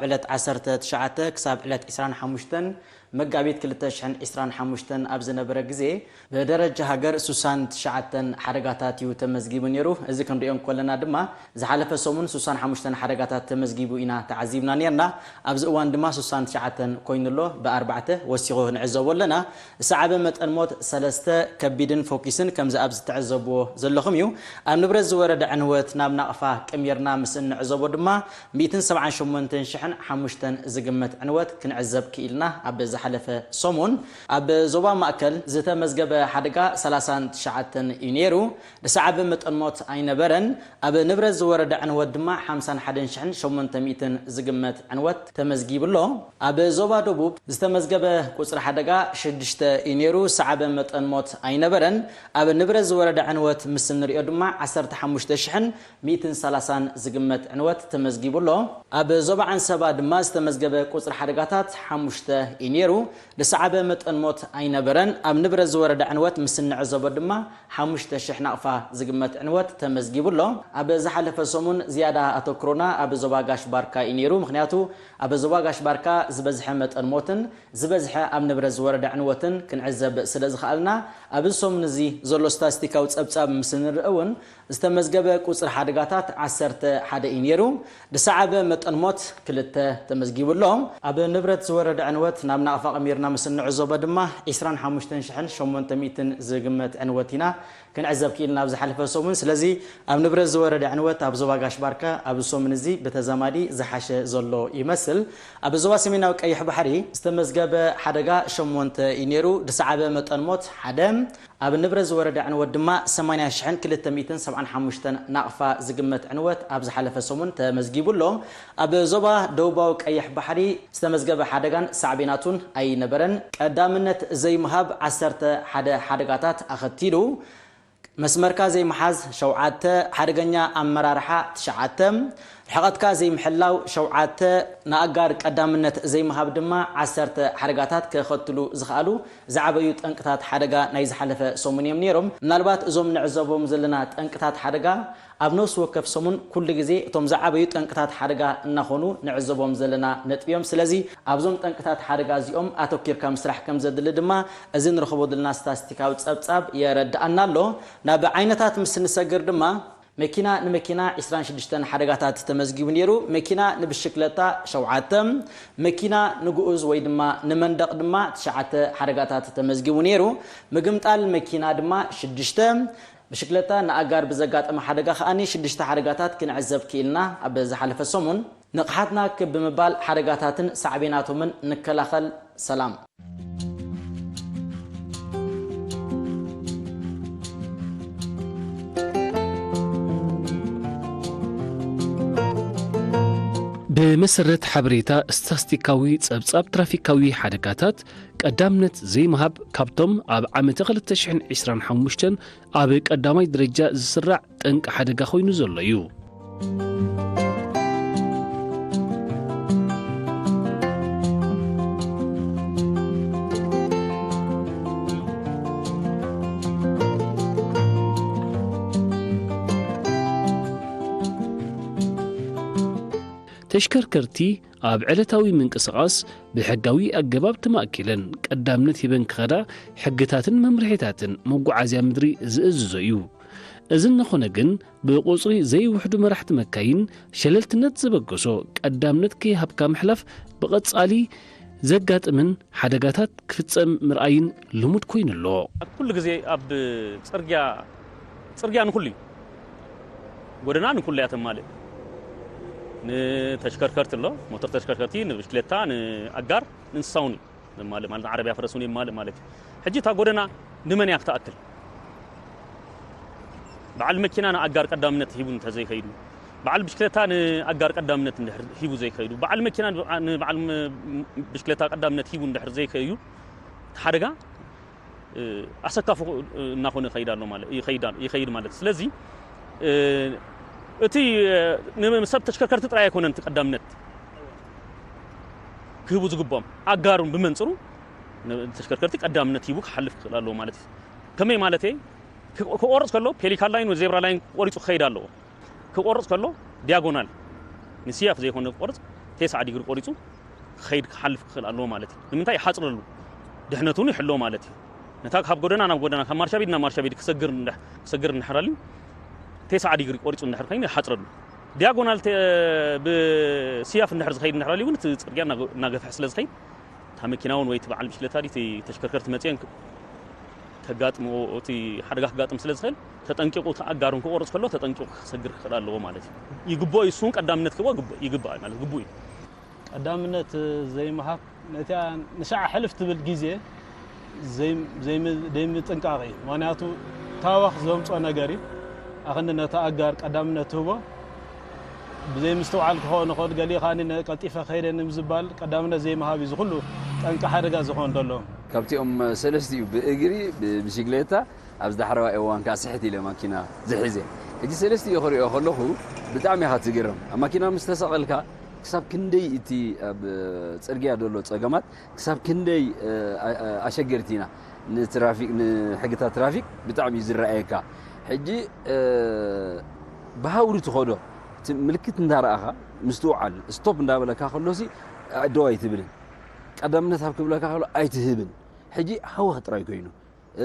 ዕለት ዓሰርተ ትሽዓተ ክሳብ ዕለት ዕስራን ሓሙሽተን መጋቢት ክልተ ሽሕን ዕስራን ሓሙሽተን ኣብ ዝነበረ ግዜ፣ ብደረጃ ሃገር ሱሳን ትሽዓተን ሓደጋታት እዩ ተመዝጊቡ ነይሩ። እዚ ክንሪኦ እንከለና ድማ፣ ዝሓለፈ ሰሙን ሱሳን ሓሙሽተን ሓደጋታት ተመዝጊቡ ኢና ተዓዚብና ነርና። ኣብዚ እዋን ድማ ሱሳን ትሽዓተን ኮይኑ ኣሎ፣ ብኣርባዕተ ወሲኹ ንዕዘቦ ኣለና። ዝሰዓበ መጠን ሞት ሰለስተ፣ ከቢድን ፎኪስን፣ ከምዚ ኣብዚ ትዕዘብዎ ዘለኹም እዩ። ኣብ ንብረት ዝወረደ ዕንወት ናብ ናቕፋ ቀሚርና ምስ እንዕዘቦ ድማ፣ ሚእትን ሰብዓን ሸሞንተን ሽሕን ሓሙሽተን ዝግመት ዕንወት ክንዕዘብ ክኢልና። ኣብ ዝሓለፈ ሰሙን ኣብ ዞባ ማእከል ዝተመዝገበ ሓደጋ ሰላሳን ትሽዓተን እዩ ነይሩ። ዝሰዓበ መጠን ሞት ኣይነበረን። ኣብ ንብረት ዝወረደ ዕንወት ድማ ሓምሳን ሓደን ሽሕን ሸሞንተ ሚእትን ዝግመት ዕንወት ተመዝጊቡ ኣሎ። ኣብ ዞባ ደቡብ ዝተመዝገበ ቁጽሪ ሓደጋ ሽዱሽተ እዩ ነይሩ። ዝሰዓበ መጠን ሞት ኣይነበረን። ኣብ ንብረት ዝወረደ ዕንወት ምስ እንሪኦ ድማ ዓሰርተ ሓሙሽተ ሽሕን ሚእትን ሰላሳን ዝግመት ዕንወት ተመዝጊቡ ኣሎ። ኣብ ዞባ ዓንሰባ ድማ ዝተመዝገበ ቁጽሪ ሓደጋታት ሓሙሽተ እዩ ነይሩ። ዝሰዓበ መጠን ሞት ኣይነበረን። ኣብ ንብረት ዝወረደ ዕንወት ምስ እንዕዘቦ ድማ ሓሙሽተ ሽሕ ናቕፋ ዝግመት ዕንወት ተመዝጊቡ ኣሎ። ኣብ ዝሓለፈ ሰሙን ዝያዳ ኣተኩሮና ኣብ ዞባ ጋሽ ባርካ እዩ ነይሩ። ምኽንያቱ ኣብ ዞባ ጋሽ ባርካ ዝበዝሐ መጠን ሞትን ዝበዝሐ ኣብ ንብረት ዝወረደ ዕንወትን ክንዕዘብ ስለ ዝኸኣልና፣ ኣብዚ ሰሙን እዚ ዘሎ ስታስቲካዊ ጸብጻብ ምስ እንርኢ እውን፣ ዝተመዝገበ ቁጽሪ ሓደጋታት ዓሰርተ ሓደ እዩ ነይሩ። ዝሰዓበ መጠን ሞት ክልተ ተመዝጊቡ ኣሎ። ኣብ ንብረት ዝወረደ ዕንወት ናብ ናቕፋ ቀሚርና ምስ እንዕዘቦ ድማ፣ ዕስራን ሓሙሽተን ሽሕን ሸሞንተ ሚእትን ዝግመት ዕንወት ኢና ክንዕዘብ ክኢልና ኣብ ዝሓለፈ ሰሙን። ስለዚ ኣብ ንብረት ዝወረደ ዕንወት ኣብ ዞባ ጋሽ ባርካ ኣብዚ ሰሙን እዚ ብተዛማዲ ዝሓሸ ዘሎ ይመስል። ኣብ ዞባ ሰሜናዊ ቀይሕ ባሕሪ ዝተመዝገበ ሓደጋ ሸሞንተ እዩ ነይሩ። ዝሰዓበ መጠን ሞት ሓደ፣ ኣብ ንብረት ዝወረደ ዕንወት ድማ ሰማንያ ሽሕን ክልተ ሚእትን ሰብዓን ሓሙሽተን ናቕፋ ዝግመት ዕንወት ኣብ ዝሓለፈ ሰሙን ተመዝጊቡ ኣሎ። ኣብ ዞባ ደቡባዊ ቀይሕ ባሕሪ ዝተመዝገበ ሓደጋን ሳዕቤናቱን ኣይነበረን። ቀዳምነት ዘይምሃብ ዓሰርተ ሓደ ሓደጋታት ኣኸቲሉ። መስመርካ ዘይምሓዝ ሸውዓተ፣ ሓደገኛ ኣመራርሓ ትሽዓተ፣ ርሕቐትካ ዘይምሕላው ሸውዓተ፣ ንኣጋር ቀዳምነት ዘይምሃብ ድማ ዓሰርተ ሓደጋታት ከኸትሉ ዝኸኣሉ ዝዓበዩ ጠንቅታት ሓደጋ ናይ ዝሓለፈ ሰሙን እዮም ነይሮም። ምናልባት እዞም ንዕዘቦም ዘለና ጠንቅታት ሓደጋ ኣብ ነፍሲ ወከፍ ሰሙን ኩሉ ግዜ እቶም ዝዓበዩ ጠንቅታት ሓደጋ እናኾኑ ንዕዘቦም ዘለና ነጥቢ እዮም። ስለዚ ኣብዞም ጠንቅታት ሓደጋ እዚኦም ኣተኪርካ ምስራሕ ከም ዘድሊ ድማ እዚ ንረኽቦ ዘለና ስታስቲካዊ ጸብጻብ የረድኣና ኣሎ። ናብ ዓይነታት ምስ እንሰግር ድማ፣ መኪና ንመኪና ዕስራን ሽዱሽተን ሓደጋታት ተመዝጊቡ ነይሩ። መኪና ንብሽክለታ ሸውዓተ፣ መኪና ንግኡዝ ወይ ድማ ንመንደቕ ድማ ትሽዓተ ሓደጋታት ተመዝጊቡ ነይሩ። ምግምጣል መኪና ድማ ሽዱሽተ፣ ብሽክለታ ንኣጋር ብዘጋጠመ ሓደጋ ከኣኒ ሽዱሽተ ሓደጋታት ክንዕዘብ ክኢልና ኣብ ዝሓለፈ ሰሙን። ንቕሓትና ክብ ብምባል ሓደጋታትን ሳዕቤናቶምን ንከላኸል። ሰላም። ብመሰረት ሓበሬታ ስታስቲካዊ ጸብጻብ ትራፊካዊ ሓደጋታት ቀዳምነት ዘይምሃብ ካብቶም ኣብ ዓመተ ክልተ ሽሕን ዕስራን ሓሙሽተን ኣብ ቀዳማይ ደረጃ ዝስራዕ ጠንቂ ሓደጋ ኮይኑ ዘሎ እዩ። ተሽከርከርቲ ኣብ ዕለታዊ ምንቅስቓስ ብሕጋዊ ኣገባብ ተማእኪለን ቀዳምነት ሂበን ክኸዳ ሕግታትን መምርሒታትን መጓዓዝያ ምድሪ ዝእዝዞ እዩ። እዚ እናኾነ ግን፣ ብቁጽሪ ዘይውሕዱ መራሕቲ መካይን ሸለልትነት ዘበገሶ ቀዳምነት ከይሃብካ ምሕላፍ ብቐጻሊ ዘጋጥምን ሓደጋታት ክፍጸም ምርኣይን ልሙድ ኮይኑ ኣሎ። ኣብ ኩሉ ግዜ ኣብ ጽርግያ፣ ጽርግያ ንኹሉ እዩ። ጎደና ንኹሉ እያ ተማልእ። ንተሽከርከርቲ ኣሎ፣ ሞተር ተሽከርከርቲ፣ ንብሽክሌታ፣ ንኣጋር፣ ንእንስሳ እውን እዩ። ዘማልእ ማለት፣ ዓረብያ ፈረስ እውን የማልእ ማለት እዩ። ሕጂ እታ ጎደና ንመን እያ ክትኣክል? በዓል መኪና ንኣጋር ቀዳምነት ሂቡ እንተዘይከይዱ፣ በዓል ብሽክሌታ ንኣጋር ቀዳምነት እንድሕር ሂቡ ዘይከይዱ፣ በዓል መኪና ንበዓ-፣ ንበዓል ም-፣ ብሽክሌታ ቀዳምነት ሂቡ እንድሕር ዘይከይዱ፣ እቲ ሓደጋ፣ እ፣ ኣሰካፊ፣ እ፣ እናኾነ ይኸይድ ኣሎ ማለት፣ ይኸይድ ኣሎ፣ ይኸይድ ማለት። ስለዚ፣ እ፣ እቲ፣ እ፣ ን-፣ ሰብ ተሽከርከርቲ ጥራይ ኣይኮነን እቲ ቀዳምነት ክህቡ ዝግብኦም፣ ኣጋሩን ብመንጽሩ ንተሽከርከርቲ ቀዳምነት ሂቡ ክሓልፍ ክኽእል ኣለዎ ማለት እዩ። ከመይ ማለት እየ? ክ-፣ ክቆርጽ ከሎ ፔሊካን ላይን ወይ ዜብራ ላይን ቆሪጹ ክኸይድ ኣለዎ። ክቆርጽ ከሎ ዲያጎናል፣ ንስያፍ ዘይኮነ ክቆርጽ፣ ቴስዓ ዲግሪ ቆሪጹ ክኸይድ ክሓልፍ ክኽእል ኣለዎ ማለት እዩ። ንምንታይ? ይሓጽረሉ፣ ድሕነቱ እውን ይሕልዎ ማለት እዩ። ነታ ካብ ጎደና ናብ ጎደና፣ ካብ ማርሻ ቤት ናብ ማርሻ ቤት ክሰግር እንድሕ-፣ ክሰግር እንድሕር ኣልዩ፣ ቴስዓ ዲግሪ ቆሪጹ እንድሕር ኮይኑ ይሓጽረሉ። ዲያጎናል ተ-፣ ብስያፍ እንድሕር ዝኸይድ እንድሕር ኣልዩ እውን እቲ ጽርግያ እናገ-፣ እናገፍሐ ስለ ዝኸይድ፣ እታ መኪና እውን ወይ እቲ በዓል ብሽክለታ ድዩ፣ እቲ ተሽከርከርቲ መጺአን ክ-፣ ከጋጥምዎ፣ እቲ ሓደጋ ክጋጥም ስለ ዝኽእል፣ ተጠንቂቑ፣ እቲ ኣጋር እውን ክቆርጽ ከሎ ተጠንቂቑ ክሰግር ክኽእል ኣለዎ ማለት እዩ። ይግብኦ እዩ፣ እሱ እውን ቀዳምነት ክህቦ ግብ-፣ ይግባእ ማለት ግቡእ እዩ። ቀዳምነት ዘይምሃብ፣ ነቲኣ ንሻዕ ሕልፍ ትብል ግዜ ዘይ-፣ ዘይም-፣ ዘይምጥንቃቕ እዩ። ምኽንያቱ ታዋኽ ዘምጾ ነገር እዩ። ኣኽንዲ ነቲ ኣጋር ቀዳምነት ትህቦ፣ ብዘይምስትውዓል ክኸውን ይኽእል፣ ገሊኡ ከኣ ነ-፣ ቀልጢፈ ከይደ ንምዝባል ቀዳምነት ዘይምሃብ እዩ፣ እዚ ኩሉ ጠንቂ ሓደጋ ዝኸውን ዘሎ። ካብቲኦም ሰለስቲኡ፣ ብእግሪ፣ ብብሽግሌታ፣ ኣብዚ ዳሕረዋይ እዋን ከኣ ስሕት ኢለ ማኪና ዝሕዘ። ሕጂ ሰለስቲኡ ክሪኦ ከለኹ ብጣዕሚ ኢኻ ትግረም። ኣብ ማኪና ምስ ተሰቐልካ ክሳብ ክንደይ እቲ ኣብ ጽርግያ ዘሎ ጸገማት ክሳብ ክንደይ፣ እ፣ ኣ-፣ ኣ-፣ ኣሸገርቲ ኢና። ንትራፊክ፣ ንሕግታት ትራፊክ ብጣዕሚ እዩ ዝረኣየካ። ሕጂ፣ እ፣ ብሃውሪ ትኸዶ፣ እቲ ምልክት እንዳረኣኻ ምስትውዓል፣ ስቶፕ እንዳበለካ ከሎሲ፣ እ፣ ደው ኣይትብልን። ቀዳምነት ሃብ ክብለካ ከሎ ኣይትህብን። ሕጂ ሃወኽ ጥራይ ኮይኑ፣ እ፣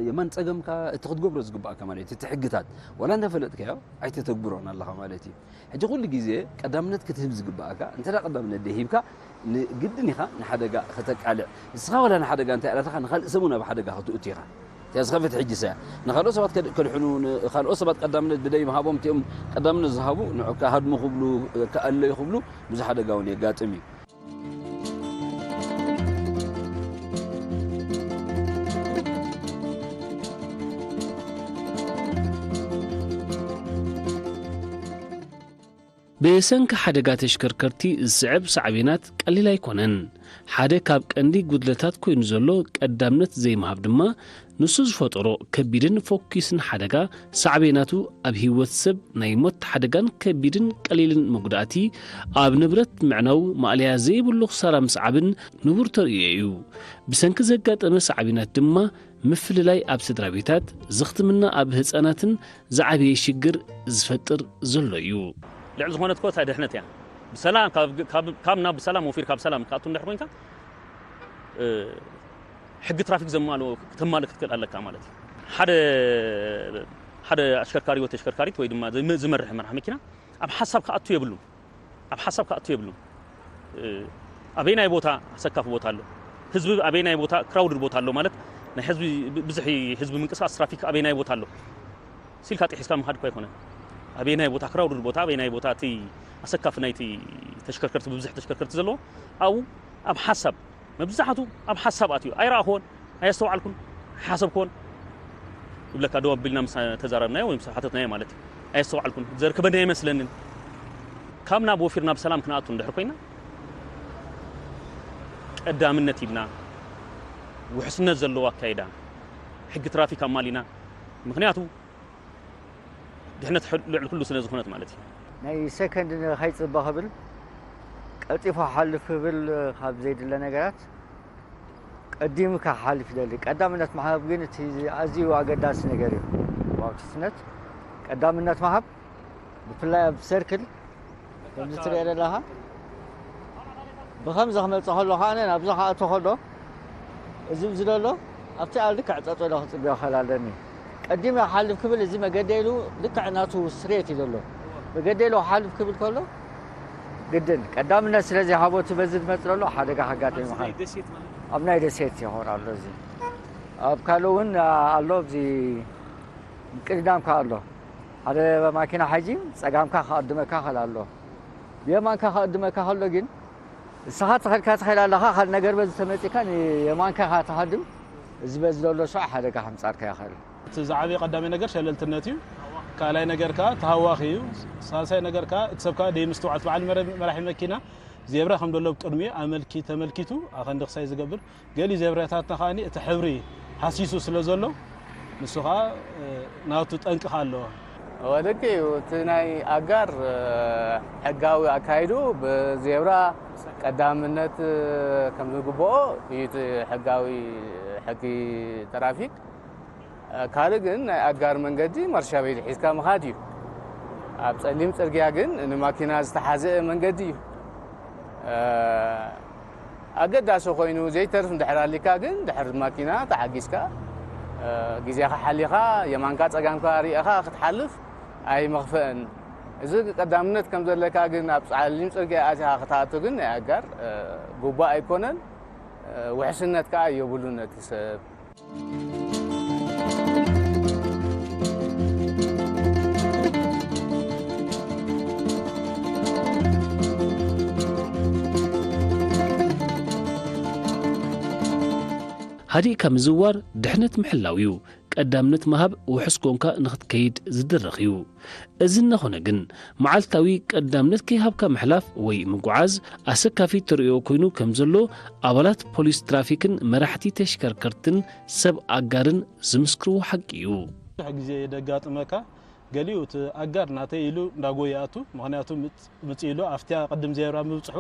የማን ጸገምካ እቲ ክትገብሮ ዝግባኣካ ማለት እዩ። እቲ ሕግታት ዋላ እንዳፈለጥካዮ ኣይተተግብሮን ኣለኻ ማለት እዩ። ሕጂ ኩሉ ግዜ ቀዳምነት ክትህብ ዝግባኣካ፣ እንተ ደኣ ቀዳምነት ደይሂብካ፣ ንግድን ኢኻ ንሓደጋ ከተቃልዕ። ንስኻ ዋላ ንሓደጋ እንታይ ኣላትኻ፣ ንኻልእ ሰብ እውን ኣብ ሓደጋ ክትእቱ ኢኻ። እቲኣ ዝኸፈት ሕጂ ሰያ ንኻልኦት ሰባት ከድ-፣ ከድሕኑ፣ ንኻልኦት ሰባት ቀዳምነት ብደይ ምሃቦም፣ እቲኦም ቀዳምነት ዝሃቡ ንዑ ክሃድሙ ክብሉ፣ ክኣለዩ ክብሉ ብዙሕ ሓደጋ እውን የጋጥም እዩ። ብሰንኪ ሓደጋ ተሽከርከርቲ ዝስዕብ ሳዕቤናት ቀሊል ኣይኮነን። ሓደ ካብ ቀንዲ ጉድለታት ኮይኑ ዘሎ ቀዳምነት ዘይምሃብ ድማ ንሱ ዝፈጠሮ ከቢድን ፎኪስን ሓደጋ ሳዕቤናቱ ኣብ ህይወት ሰብ ናይ ሞት ሓደጋን ከቢድን ቀሊልን መጉዳእቲ፣ ኣብ ንብረት ምዕናው ማእለያ ዘይብሉ ክሳራ ምስዓብን ንቡር ተርእዮ እዩ። ብሰንኪ ዘጋጠመ ሳዕቤናት ድማ ምፍልላይ ኣብ ስድራ ቤታት፣ ዝኽትምና ኣብ ህጻናትን ዝዓበየ ሽግር ዝፈጥር ዘሎ እዩ። ልዕሊ ዝኾነት እኮ እታ ድሕነት እያ። ብሰላም ካብ፣ ካብ፣ ካብ ናብ ብሰላም ወፊርካ ብሰላም ክትኣቱ እንድሕር ኮይንካ፣ እ፣ ሕጊ ትራፊክ ዘማልኦ ክተማልእ ክትክእል ኣለካ ማለት እዩ። ሓደ፣ ሓደ ኣሽከርካሪ ወይ ተሽከርካሪት ወይ ድማ ዝመ-፣ ዝመርሕ መራሕ መኪና ኣብ ሓሳብ ክኣቱ የብሉን። ኣብ ሓሳብ ክኣቱ የብሉን። እ፣ ኣበየናይ ቦታ ኣሰካፊ ቦታ ኣሎ? ህዝቢ ኣበየናይ ቦታ ክራውድድ ቦታ ኣሎ? ማለት ናይ ህዝቢ ብ-፣ ብዝሒ ህዝቢ ምንቅስቃስ ትራፊክ ኣበየናይ ቦታ ኣሎ? ሲልካ ጥሒስካ ምኻድ እኮ ኣይኮነን። ኣበየናይ ቦታ ክራውድድ ቦታ፣ ኣበየናይ ቦታ እቲ ኣሰካፊ ናይቲ ተሽከርከርቲ ብብዝሒ ተሽከርከርቲ ዘለዎ ኣብኡ ኣብ ሓሳብ መብዛሕቱ ኣብ ሓሳብ ኣትዩ። ኣይረኣኽዎን፣ ኣየስተውዓልኩን፣ ሓሰብክዎን ይብለካ። ደው ኣቢልና ምስ ተዛረብናዮ ወይ ምስ ሓተትናዮ ማለት እዩ። ኣየስተውዓልኩን፣ ዘርከበኒ ኣይመስለንን። ካብ ናብ ወፊር ናብ ሰላም ክንኣቱ እንድሕር ኮይና፣ ቀዳምነት ሂብና፣ ውሕስነት ዘለዎ ኣካይዳ፣ ሕጊ ትራፊክ ኣማሊና። ምኽንያቱ ድሕነት ሕል-፣ ልዕሊ ኩሉ ስለ ዝኾነት ማለት እዩ። ናይ ሰከንድ ንኸይጽበ ክብል፣ ቀልጢፉ ክሓልፍ ክብል ካብ ዘይድለ ነገራት፣ ቀዲሙ ክሓልፍ ይደሊ። ቀዳምነት ምሃብ ግን እቲ ኣዝዩ ኣገዳሲ ነገር እዩ። ዋውትስነት ቀዳምነት ምሃብ፣ ብፍላይ ኣብ ሰርክል ከምዚ ትሪኦ ዘለኻ፣ ብኸምዚ ክመጽእ ከሎ ከኣ ናብዚ ክኣቱ ከሎ፣ እዚ፣ እዚ ዘሎ ኣብቲ ኣብ ልክዕ ጠጠው ኢለ ክጽበዮ ክኽእል ኣለኒ። ቀዲመ ክሓልፍ ክብል፣ እዚ መገደይ ኢሉ ልክዕ ናቱ ስትሬት እዩ ዘሎ። መገደይ ኢሉ ክሓልፍ ክብል ከሎ፣ ግድን ቀዳምነት ስለ ዘይሃቦ፣ እቲ በዚ ዝመጽእ ዘሎ ሓደጋ ከጋጥም እዩ ምዃኑ። ኣብ ናይ ደሴት ይኸውን ኣሎ እዚ። ኣብ ካልእ እውን ኣሎ፣ ኣብዚ ቅድዳምካ ኣሎ። ሓደ ማኪና ሓይጂ ጸጋምካ ክቐድመካ ይኽእል ኣሎ። ብየማንካ ክቐድመካ ከሎ ግን፣ ንስኻ ትኸድካ ትኸይድ ኣለኻ፣ ካልእ ነገር በዚ ተመጺእካ ንየማንካ ኢኻ ትሃድም፣ እዚ በዚ ዘሎ ሸው ሓደጋ ከምጻልካ ይኽእል። እቲ ዝዓበየ ቀዳማይ ነገር ሸለልትነት እዩ። ካልኣይ ነገር ከኣ ተሃዋኺ እዩ። ሳልሳይ ነገር ከኣ እቲ ሰብ ከኣ ደይምስትውዓል፣ እቲ በዓል መረ-፣ መራሒ መኪና ዜብራ ከም ዘሎ ኣብ ቅድሚኡ ኣመልኪ-፣ ተመልኪቱ ኣኸንዲ ክሳይ ዝገብር፣ ገሊ ዜብራታትና ከኣ እቲ ሕብሪ ሃሲሱ ስለ ዘሎ፣ ንሱ ከኣ፣ እ፣ ናቱ ጠንቂ ከኣ ኣለዎ። እወ፣ ልክዕ እዩ። እቲ ናይ ኣጋር፣ እ፣ ሕጋዊ ኣካይዱ ብዜብራ ቀዳምነት፣ እ፣ ከም ዝግብኦ እዩ እቲ ሕጋዊ ሕጊ ትራፊክ። እ፣ ካልእ ግን ናይ ኣጋር መንገዲ ማርሻ ቤት ሒዝካ ምኻድ እዩ። ኣብ ጸሊም ጽርግያ ግን ንማኪና ዝተሓዝአ መንገዲ እዩ። ኣገዳሲ ኮይኑ ዘይተርፍ እንድሕር ኣሊካ ግን ድሕሪ ማኪና ተሓጊዝካ ግዜኻ ሓሊኻ የማንካ ጸጋምካ ሪእኻ ክትሓልፍ ኣይመኽፍእን። እዚ ቀዳምነት ከም ዘለካ ግን ኣብ ጸሊም ጽርግያ ኣቲኻ ክትኣቱ ግን ናይ ኣጋር ግቡእ ኣይኮነን። ውሕስነት ከኣ የብሉን ነቲ ሰብ። ሃዲእካ ምዝዋር ድሕነት ምሕላው እዩ። ቀዳምነት ምሃብ ውሑስ ኮንካ ንኽትከይድ ዝድረኽ እዩ። እዚ እናኾነ ግን፣ መዓልታዊ ቀዳምነት ከይሃብካ ምሕላፍ ወይ ምጉዓዝ ኣሰካፊ ተርእዮ ኮይኑ ከም ዘሎ ኣባላት ፖሊስ ትራፊክን መራሕቲ ተሽከርከርትን ሰብ ኣጋርን ዝምስክርዎ ሓቂ እዩ። ብዙሕ ግዜ የደጋጥመካ። ገሊኡ እቲ ኣጋር ናተይ ኢሉ እንዳጎየ ይኣቱ። ምኽንያቱ ምጽ- ምጽእ ኢሉ ኣብቲያ ቅድም ዜብራ ምብጽሑ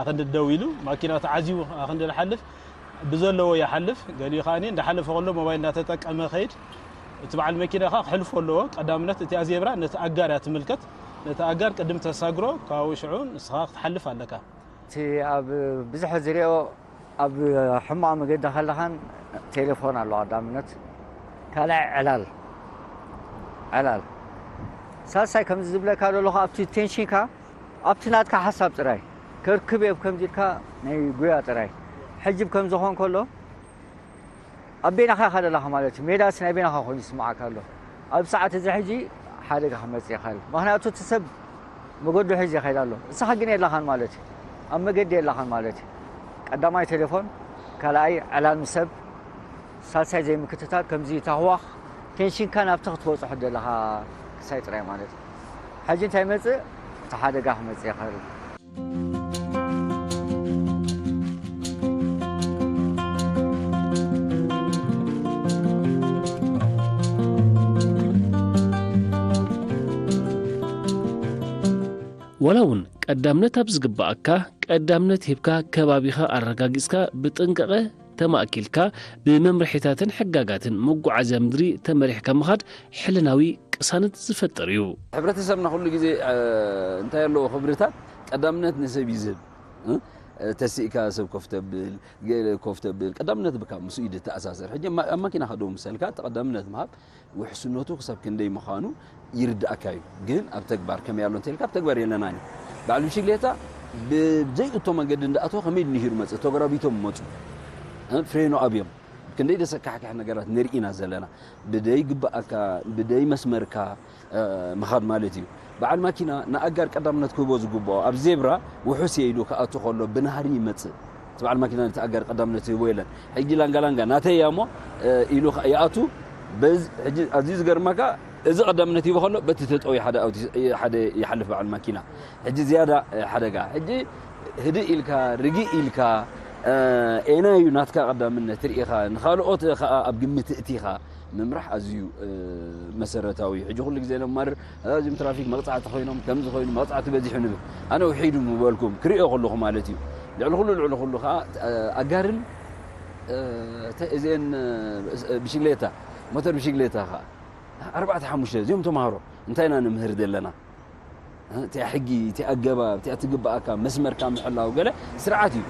ኣኽንዲ ደው ኢሉ ማኪና ተዓዚቡ ኣኽንዲ ዝሓልፍ ብዘለዎ ይሓልፍ። ገሊኡ ከኣ እንዳሓለፈ ከሎ ሞባይል እንዳተጠቀመ ከይድ። እቲ በዓል መኪና ከኣ ክሕልፎ ኣለዎ። ቀዳምነት እቲኣ ዜብራ ነቲ ኣጋር እያ ትምልከት። ነቲ ኣጋር ቅድም ተሳግሮ ካብኡ ሽዑ ንስኻ ክትሓልፍ ኣለካ። እቲ ኣብ ብዙሕ ዝሪኦ ኣብ ሕማቕ መገዲ ከለኻን ቴሌፎን ኣሎ ቀዳምነት ካልኣይ ዕላል ዕላል ሳልሳይ ከምዚ ዝብለካ ዘለኹ ኣብቲ ቴንሽንካ ኣብቲ ናትካ ሓሳብ ጥራይ ከርክብ እየ ብከምዚ ኢልካ ናይ ጉያ ጥራይ ሕጂ ብከምዚ ኾን ከሎ ኣብ ቤናኻ ኢኻ ዘለኻ ማለት እዩ ሜዳስ ናይ ቤናኻ ኮይኑ ይስምዓካ ኣሎ ኣብ ሰዓት እዚ ሕጂ ሓደጋ ክመጽእ ይኽእል ምኽንያቱ እቲ ሰብ መገዱ ሒዙ ይኸይድ ኣሎ። ንስኻ ግን የለኻን ማለት እዩ። ኣብ መገዲ የለኻን ማለት እዩ። ቀዳማይ ቴሌፎን፣ ካልኣይ ዕላል ምስ ሰብ፣ ሳልሳይ ዘይምክትታል ከምዚ ታህዋኽ ቴንሽንካ ናብቲ ክትበጽሖ ዘለኻ ክሳይ ጥራይ ማለት እዩ። ሕጂ እንታይ ይመጽእ? እቲ ሓደጋ ክመጽእ ይኽእል። ዋላ እውን ቀዳምነት ኣብ ዝግባኣካ ቀዳምነት ሂብካ ከባቢኻ ኣረጋጊጽካ ብጥንቃቐ ተማእኪልካ ብመምርሒታትን ሕጋጋትን መጓዓዝያ ምድሪ ተመሪሕካ ምኻድ ሕልናዊ ቅሳነት ዝፈጥር እዩ። ሕብረተሰብና ኩሉ ግዜ እንታይ ኣለዎ ክብርታት ቀዳምነት ንሰብ እዩ ዝህብ ተሲእካ ሰብ ኮፍ ተብል ገለ ኮፍ ተብል ቀዳምነት ብካ ምስኡ እዩ ዝተኣሳሰር ሕጂ ኣብ ማኪና ከደው ምሰልካ እቲ ቀዳምነት ምሃብ ውሕስነቱ ክሳብ ክንደይ ምዃኑ ይርድኣካ እዩ። ግን ኣብ ተግባር ከመይ ኣሎ እንተኢልካ ኣብ ተግባር የለናን እዩ። በዓል ብሽግሌታ ብዘይእቶ መንገዲ እንዳኣተወ ከመይ ድንሂሩ መጽእ ተጎራቢቶም መጹ ፍሬኖ ኣብዮም ክንደይ ደሰካሕክሕ ነገራት ንርኢ ኢና ዘለና ብደይ ግብኣካ ብደይ መስመርካ ምኻድ ማለት እዩ። በዓል ማኪና ንኣጋር ቀዳምነት ክህቦ ዝግብኦ ኣብ ዜብራ ውሑስ እየ ኢሉ ክኣቱ ከሎ ብናህሪ ይመጽእ። እቲ በዓል ማኪና ነቲ ኣጋር ቀዳምነት ይህቦ የለን። ሕጂ ላንጋ ላንጋ ናተይ እያ እሞ ኢሉ ይኣቱ። ኣዝዩ ዝገርመካ እዚ ቀዳምነት ይህቦ ከሎ በቲ ተጠውዩ ሓደ ይሓልፍ በዓል ማኪና። ሕጂ ዝያዳ ሓደጋ ሕጂ ህድእ ኢልካ ርግእ ኢልካ ኤና እዩ ናትካ ቀዳምነት ርኢኻ ንኻልኦት ከኣ ኣብ ግምት እቲኻ ምምራሕ ኣዝዩ መሰረታዊ እዩ። ሕጂ ኩሉ ግዜ ነማርር እዚም ትራፊክ መቕጻዕቲ ኮይኖም ከምዚ ኮይኑ መቕጻዕቲ በዚሑ ንብል። ኣነ ውሒዱ ምበልኩም ክርእዮ ከለኹ ማለት እዩ። ልዕሊ ኩሉ ልዕሊ ኩሉ ከኣ ኣጋርን እዚአን ብሽግሌታ ሞተር ብሽግሌታ ከኣ ኣርባዕተ ሓሙሽተ እዚኦም ተማሃሮ እንታይ ኢና ንምህር ዘለና? እቲኣ ሕጊ፣ እቲኣ ኣገባብ፣ እቲኣ ትግብኣካ መስመርካ ምሕላው ገለ ስርዓት እዩ።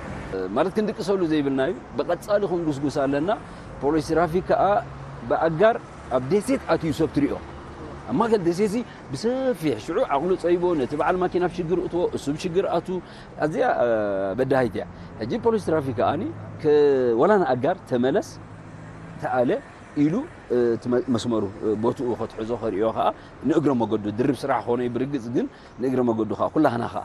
ማለት ክንድቅሰሉ ዘይብልና እዩ። ብቐጻሊ ክንጉስጉስ ኣለና። ፖሊስ ትራፊክ ከኣ ብኣጋር ኣብ ደሴት ኣትዩ ሰብ ትሪኦ። ኣብ ማእከል ደሴትሲ ብሰፊሕ ሽዑ ዓቕሉ ጸይቦ ነቲ በዓል ማኪና ኣብ ሽግር እትዎ እሱ ኣብ ሽግር ኣቱ ኣዝያ በዳሂት እያ። ሕጂ ፖሊስ ትራፊክ ከኣ ወላ ንኣጋር ተመለስ ተኣለ ኢሉ እቲ መስመሩ ቦትኡ ከትሕዞ ከርእዮ ከኣ ንእግረ መገዱ ድርብ ስራሕ ኮነ ብርግጽ ግን ንእግረ መገዱ ከኣ ኩላህና ከኣ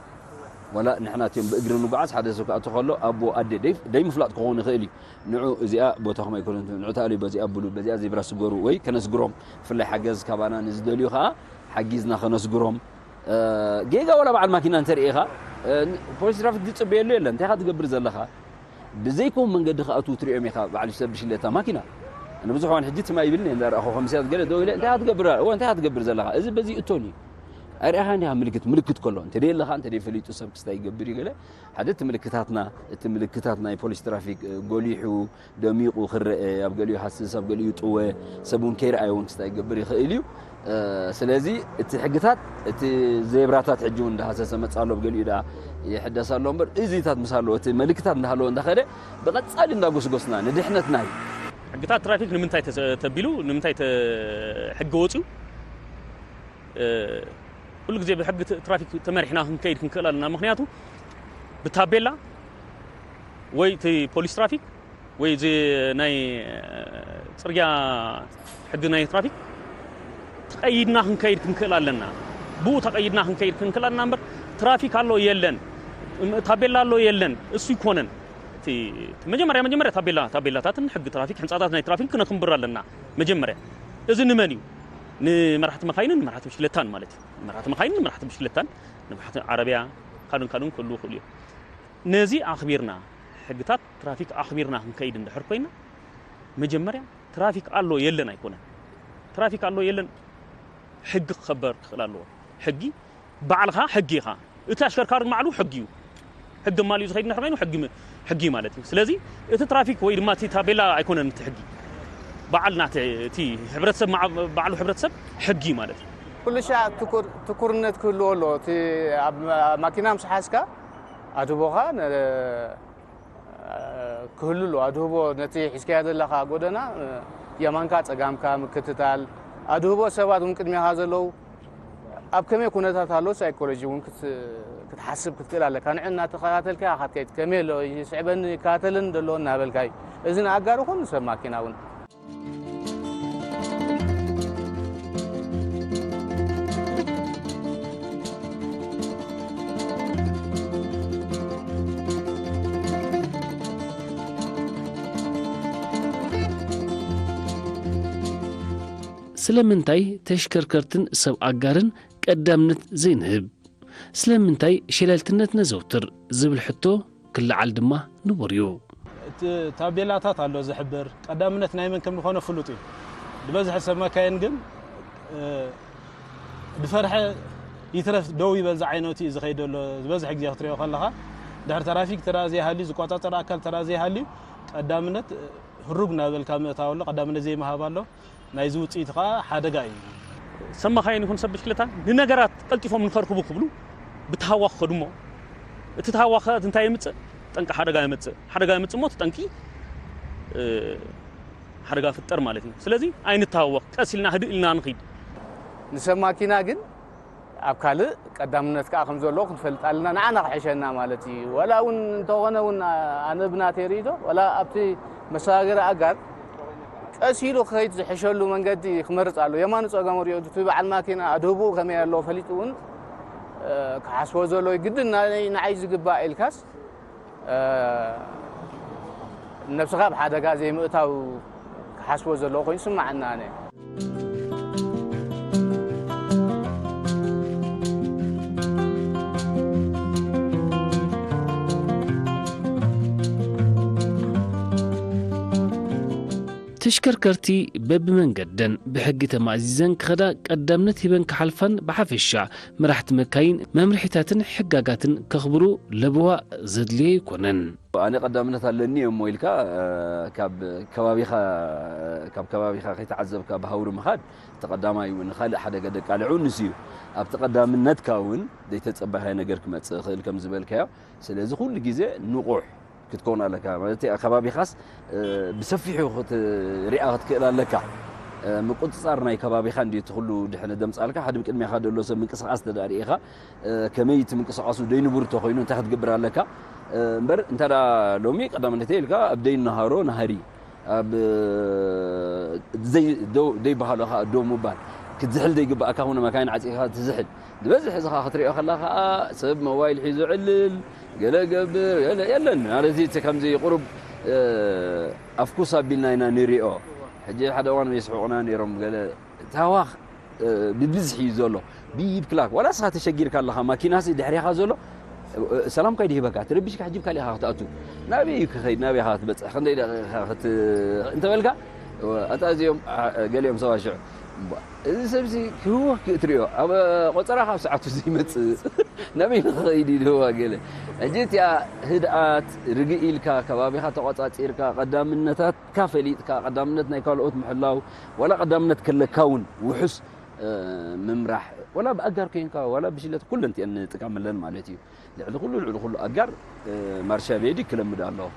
ዋላ ንሕና እቲኦም ብእግሪ ንጓዓዝ ሓደ ሰብ ክኣቱ ከሎ ኣቦ ኣደ ደይ ምፍላጥ ክኸውን ይኽእል እዩ ንዑ እዚኣ ቦታኹም ኣይኮነን ንዑ ተኣልዩ በዚኣ ብሉ በዚኣ ዜብራ ስገሩ ወይ ከነስግሮም ብፍላይ ሓገዝ ካባና ንዝደልዩ ከኣ ሓጊዝና ከነስግሮም ጌጋ ዋላ በዓል ማኪና እንተርኢኻ ፖሊስ ትራፊክ ዝጽበየሉ የለን እንታይ ኢኻ ትገብር ዘለኻ ብዘይከም መንገዲ ክኣትዉ ትሪኦም ኢኻ በዓል ሰብ ብሽለታ ማኪና ኣነ ብዙሕ ዋን ሕጂ ትማ ይብልኒ እንዳ ረኣኹ ከምስያት ገለ ደው ኢለ እንታይ ክትገብር እወ እንታይ ክትገብር ዘለኻ እዚ በዚ እቶን እዩ ኣይረኣኻ እንዲኻ ምልክት ምልክት ከሎ እንተ ደየለኻ እንተ ደይፈሊጡ ሰብ ክስታይ ይገብር እዩ ገለ ሓደ እቲ ምልክታትና እቲ ምልክታት ናይ ፖሊስ ትራፊክ ጎሊሑ ደሚቑ ክረአ ኣብ ገሊኡ ሃስስ ኣብ ገሊኡ ጥወ ሰብ እውን ከይረኣየ እውን ክስታይ ይገብር ይኽእል እዩ ስለዚ እቲ ሕግታት፣ እቲ ዜብራታት ሕጂ እውን እንዳሃሰሰ መጽእ ኣሎ፣ ብገሊኡ ደኣ ይሕደስ ኣሎ እምበር፣ እዚታት ምስ ኣለዎ፣ እቲ መልክታት እንዳሃለዎ እንዳኸደ፣ ብቐጻሊ እንዳጎስጎስና ንድሕነትና እዩ። ሕግታት ትራፊክ ንምንታይ ተሰ-፣ ተቢሉ፣ ንምንታይ ተ-፣ ሕጊ ወጺኡ? እ፣ ኩሉ ግዜ ብሕጊ ት-፣ ትራፊክ ተመሪሕና ክንከይድ ክንክእል ኣለና። ምኽንያቱ ብታቤላ ወይ እቲ ፖሊስ ትራፊክ ወይ እዚ ናይ፣ እ፣ ጽርግያ ሕጊ ናይ ትራፊክ ተቐይድና ክንከይድ ክንክእል ኣለና። ብኡ ተቐይድና ክንከይድ ክንክእል ኣለና እምበር ትራፊክ ኣሎ የለን፣ እም፣ ታቤላ ኣሎ የለን፣ እሱ ይኮነን። እቲ፣ እቲ መጀመርያ፣ መጀመርያ ታቤላ፣ ታቤላታትን ሕጊ ትራፊክ፣ ሕንጻታት ናይ ትራፊክ ክነኽብር ኣለና። መጀመርያ እዚ ንመን እዩ? ንመራሕቲ መካይንን ንመራሕቲ ብሽክለታን ማለት እዩ። ንመራሕቲ መካይንን ንመራሕቲ ብሽክለታን፣ ንመራሕቲ ዓረብያ፣ ካልኡን ካልኡን ክህልዉ ይኽእሉ እዮም። ነዚ ኣኽቢርና፣ ሕግታት ትራፊክ ኣኽቢርና ክንከይድ እንድሕር ኮይና፣ መጀመርያ ትራፊክ ኣሎ የለን ኣይኮነን። ትራፊክ ኣሎ የለን፣ ሕጊ ክኸበር ክኽእል ኣለዎ። ሕጊ ባዕልኻ ሕጊ ኢኻ። እቲ ኣሽከርካሪ ባዕሉ ሕጊ እዩ። ሕጊ ማልኡ ዝኸይድ እንድሕር ኮይኑ ሕጊ ም-፣ ሕጊ ማለት እዩ። ስለዚ እቲ ትራፊክ ወይ ድማ እቲ ታቤላ ኣይኮነን እቲ ሕጊ። በዓል ናተ-፣ እቲ ሕብረተሰብ መዓ-፣ ባዕሉ ሕብረተሰብ ሕጊ ማለት እዩ። ኩሉ ሻዕ ትኩር-፣ ትኩርነት ክህልዎ ኣለዎ። እቲ ኣብ ማ-፣ ማኪና ምስ ሓዝካ ኣድህቦኻ ነ-፣ ክህሉ ኣለዎ። ኣድህቦ ነቲ ሒዝካዮ ዘለኻ ጎደና፣ የማንካ ጸጋምካ ምክትታል፣ ኣድህቦ ሰባት እውን ቅድሜኻ ዘለዉ ኣብ ከመይ ኩነታት ኣለዉ ሳይኮሎጂ እውን ክት-፣ ክትሓስብ ክትክእል ኣለካ። ንዕ እናተኸታተልካ ኢኻ ክትከይድ። ከመይ ኣሎ፣ ይስዕበኒ፣ ይከታተለኒ ዘሎ እናበልካ እዩ። እዚ ንኣጋር ይኹን ንሰብ ማኪና እውን። ስለምንታይ ተሽከርከርትን ሰብ ኣጋርን ቀዳምነት ዘይንህብ? ስለምንታይ ሸለልትነት ነዘውትር ዝብል ሕቶ ክለዓል ድማ ንቡር እዩ። እቲ ታቤላታት ኣሎ ዝሕብር፣ ቀዳምነት ናይ መን ከም ዝኾነ ፍሉጥ እዩ። ዝበዝሐ ሰብ መካይን ግን፣ እ፣ ዝፈርሐ ይትረፍ ደው ይበል ዝዓይነቱ እዩ ዝኸይድ ዘሎ። ዝበዝሐ ግዜ ክትሪኦ ከለኻ፣ ድሕሪ ትራፊክ ተራ ዘይሃልዩ፣ ዝቆጻጸር ኣካል ተራ ዘይሃልዩ፣ ቀዳምነት፣ እ፣ ህሩግ እናበልካ ምእታው ኣሎ፣ ቀዳምነት ዘይምሃብ ኣሎ። ናይዚ ውጽኢት ከኣ ሓደጋ እዩ። ሰብ መኻይን ይኹን ሰብ ብሽክለታ ንነገራት ቀልጢፎም ንኸርክቡ ክብሉ ብተሃዋኽ ይኸዱ እሞ፣ እቲ ተሃዋኽ ከኣ እንታይ የምጽእ? ጠንቂ ሓደጋ የምጽእ። ሓደጋ የምጽእ እሞ፣ እቲ ጠንቂ፣ እ፣ ሓደጋ ይፍጠር ማለት እዩ። ስለዚ ኣይንተሃወኽ፣ ቀስ ኢልና ህድእ ኢልና ንኺድ። ንሰብ ማኪና ግን ኣብ ካልእ ቀዳምነት ከኣ ከም ዘለዎ ክንፈልጥ ኣለና፣ ንዓና ክሕሸና ማለት እዩ። ዋላ እውን እንተኾነ እውን ኣነ ብናተይ ርእይቶ፣ ዋላ ኣብቲ መሰጋገሪ ኣጋር ቀስ ኢሉ ክኸይድ ዝሕሸሉ መንገዲ ክመርጽ ኣለዎ። የማኑ ጸገሙ ርእዩ፣ እቲ በዓል ማኪና ኣድህቦኡ ከመይ ኣለዎ ፈሊጡ እውን፣ እ፣ ክሓስቦ ዘለዎ እዩ። ግድን ናይ፣ ንዓይ ዝግባእ ኢልካስ፣ እ፣ ነብስኻ ኣብ ሓደጋ ዘይምእታው ክሓስቦ ዘለዎ ኮይኑ ይስምዓኒ ኣነ። ተሽከርከርቲ በብመንገደን ብሕጊ ተማእዚዘን ክኸዳ ቀዳምነት ሂበን ክሓልፋን ብሓፈሻ መራሕቲ መካይን መምርሒታትን ሕጋጋትን ከኽብሩ ለበዋ ዘድልዮ ኣይኮነን። ኣነ ቀዳምነት ኣለኒ እሞ ኢልካ፣ እ፣ ካብ ከባቢኻ፣ ካብ ከባቢኻ ከይተዓዘብካ ብሃውሪ ምኻድ እቲ ቀዳማይ እዩ። ንኻልእ ሓደጋ ደቃልዑ ንሱ እዩ። ኣብቲ ቀዳምነትካ እውን ዘይተጸባሃየ ነገር ክመጽእ ይኽእል ከም ዝበልካዮ። ስለዚ ኩሉ ግዜ ንቑሕ ክትከውን ኣለካ። ማለት እቲ ከባቢኻስ፣ እ፣ ብሰፊሑ ክትሪኣ ክትክእል ኣለካ። እ፣ ምቁጽጻር ናይ ከባቢኻ እንድዩ እቲ ኩሉ ድሕነት ዘምጽኣልካ። ሓደ ቅድሜኻ ዘሎ ሰብ ምንቅስቓስ እንተ ደኣ ርኢኻ፣ እ፣ ከመይ እቲ ምንቅስቓሱ ደይንቡር እንተኾይኑ እንታይ ክትገብር ኣለካ? እ፣ እምበር እንተ ደኣ ሎሚ ቀዳምነተይ ኢልካ ኣብ ደይንሃሮ ናህሪ፣ ኣብ፣ እ፣ ዘይ-፣ ደው-፣ ደይበሃሎ ከኣ ደው ምባል፣ ክትዝሕል ዘይግብኣካ ኾነ መካይን ዓጺኻ ትዝሕል። ዝበዝሕ እዚ ኸኣ ክትሪኦ ከላ ኸኣ ሰብ ሞባይል ሒዙ ዕልል፣ ገለ ገብር፣ ገለ የለን። ማለት እቲ ከምዚ ቁሩብ፣ እ፣ ኣፍኩስ ኣቢልና ኢና ንሪኦ። ሕጂ ሓደ እዋን የስሕቑና ነይሮም ገለ ታዋኽ ብብዝሒ እዩ ዘሎ። ቢብ ክላክ ዋላ ንስኻ ተሸጊርካ ኣለኻ፣ ማኪናሲ ድሕሬኻ ዘሎ ሰላምካ እዩ ሂበካ፣ ተረቢሽካ ሕጂ ካልእ ኢኻ ክትኣቱ። ናበይ እዩ ክኸይድ? ናበይ ኢኻ ክትበጽሕ? ክንደይ ደቂቕ ኢኻ ክት-፣ እንተበልካ፣ ኣታ እዚኦም፣ አ-፣ ገሊኦም ሰባት ሽዑ፣ እምቧ፣ እዚ ሰብሲ ክህወኽ ክእትርእዮ፣ ኣብ ቆጸራ ካብ ሰዓቱ ዘይመጽእ፣ ናበይ ንኽኸይድ እዩ ድህዋ ገለ። ሕጂ እቲኣ ህድኣት፣ ርግእ ኢልካ፣ ከባቢኻ ተቖጻጺርካ፣ ቀዳምነታትካ ፈሊጥካ፣ ቀዳምነት ናይ ካልኦት ምሕላው፣ ዋላ ቀዳምነት ከለካ እውን ውሑስ ምምራሕ፣ ወላ ብኣጋር ኮይንካ፣ ወላ ብሽለት፣ ኩለን እቲአን ንጥቀመለን ማለት እዩ። ልዕሊ ኩሉ፣ ልዕሊ ኩሉ ኣጋር ማርሻ ቤዲ ክለምድ ኣለዎ።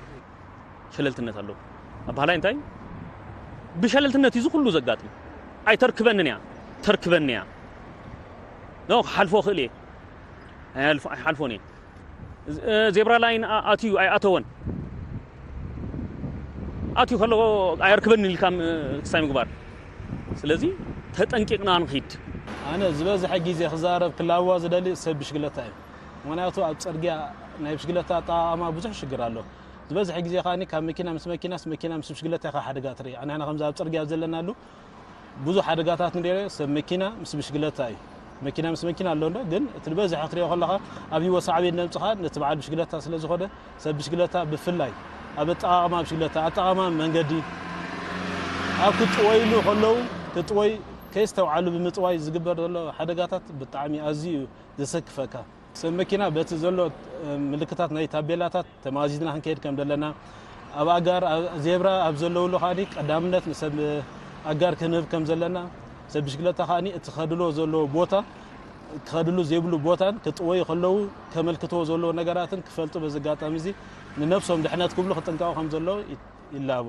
ሸለልትነት ኣለዎ። ኣባህላይ እንታይ? ብሸለልትነት እዩ እዚ ኩሉ ዘጋጥም። ኣይተርክበንን እያ፣ ተርክበኒ እያ። ኖ፣ ክሓልፎ ክእል እየ። ኣይሓልፎ-፣ ኣይሓልፎን እየ። ዜ-፣ ዜብራ ላይን ኣ-፣ ኣትዩ ኣይኣተወን። ኣትዩ ከሎ ኣየርክበኒ ኢልካ ም-፣ ክሳይ ምግባር። ስለዚ ተጠንቂቕና ንኺድ። ኣነ ዝበዝሐ ግዜ ክዛረብ ክላዋ ዝደሊ ሰብ ብሽግለታ እዩ። ምኽንያቱ ኣብ ጽርግያ ናይ ብሽግለታ ኣጠቓቕማ ብዙሕ ሽግር ኣሎ። ዝበዝሐ ግዜ ከኣ ካብ መኪና ምስ መኪና፣ ምስ መኪና ምስ ብሽግለታ ኢኻ ሓደጋ ትርኢ። ኣነ ንሕና ከምዚ ኣብ ጽርግያ ዘለናሉ ብዙሕ ሓደጋታት ንሪኦ ሰብ መኪና ምስ ብሽግለታ እዩ። መኪና ምስ መኪና ኣሎ እንዶ፣ ግን እቲ ዝበዝሐ ክትሪኦ ከለኻ ኣብ ህይወት ሳዕቤን ነምጽኻ ነቲ በዓል ብሽግለታ ስለ ዝኾነ ሰብ ብሽግለታ ብፍላይ ኣብ ኣጠቓቕማ ብሽግለታ፣ ኣጠቓቕማ መንገዲ ኣብ ክጥወይሉ ከለዉ ክጥወይ ከይስተውዓሉ ብምጥዋይ ዝግበር ዘሎ ሓደጋታት ብጣዕሚ ኣዝዩ እዩ ዘሰክፈካ። ሰብ መኪና በቲ ዘሎ ምልክታት ናይ ታቤላታት ተማዚዝና ክንከይድ ከም ዘለና፣ ኣብ ኣጋር ኣብ ዜብራ ኣብ ዘለውሉ ከኣ ቀዳምነት ንሰብ ኣጋር ክንህብ ከም ዘለና፣ ሰብ ብሽክለታ ከኣ እቲ ከድሎ ዘለዎ ቦታ ክኸድሉ ዘይብሉ ቦታን ክጥወዩ ከለዉ ከመልክትዎ ዘለዎ ነገራትን ክፈልጡ በዚ ኣጋጣሚ እዚ ንነብሶም ድሕነት ክብሉ ክጥንቀቑ ከም ዘለዎ ይላቦ።